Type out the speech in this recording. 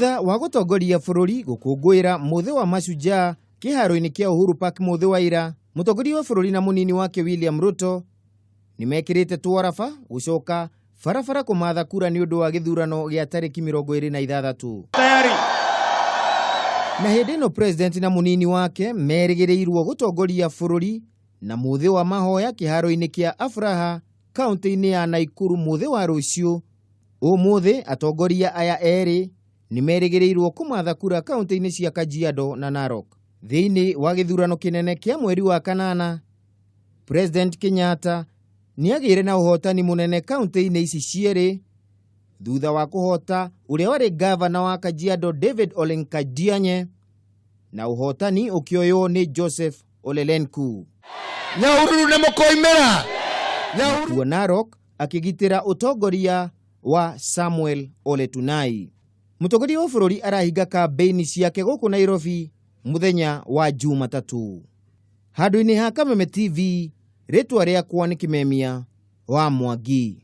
Thutha wa gũtongoria bũrũri gũkũngũĩra mũthĩ wa mashujaa kĩharo-inĩ kĩa Uhuru Park mũthĩ wa ira, mũtongoria wa bũrũri na mũnini wake William Ruto nĩmekĩrĩte twaraba gũcoka barabara kũmatha kura nĩ ũndũ wa gĩthurano gĩa tarĩki 26. Tayari. Na hĩndĩ ĩno president na mũnini wake merĩgĩrĩirwo gũtongoria bũrũri na mũthĩ wa mahoya kĩharo-inĩ kĩa Afraha kaunti-inĩ ya Naikuru mũthĩ wa rũciũ. Ũmũthĩ atongoria aya erĩ nĩmerĩgĩrĩirwo kũmatha kura kaunti-inĩ cia Kajiado na Narok. Thĩinĩ wa gĩthurano kĩnene kĩa mweri wa kanana, President Kenyatta nĩagĩire na ũhotani mũnene kaunti-inĩ ici cierĩ thutha wa kũhota ũrĩa warĩ gavana wa Kajiado David Ole Nkadianye na ũhotani ũkĩoywo nĩ Joseph Ole Lenku. Nyahururu nĩ mũkoimĩra. Nyahururu. Nakuo Narok akĩgitĩra ũtongoria wa Samuel Ole Tunai. Mũtongoria wa bũrũri arahinga kambĩini ciake gũkũ Nairobi mũthenya wa Jumatatũ. Handũ-inĩ ha Kameme TV, rĩtwa rĩakwa nĩ Kĩmemia wa Mwangi.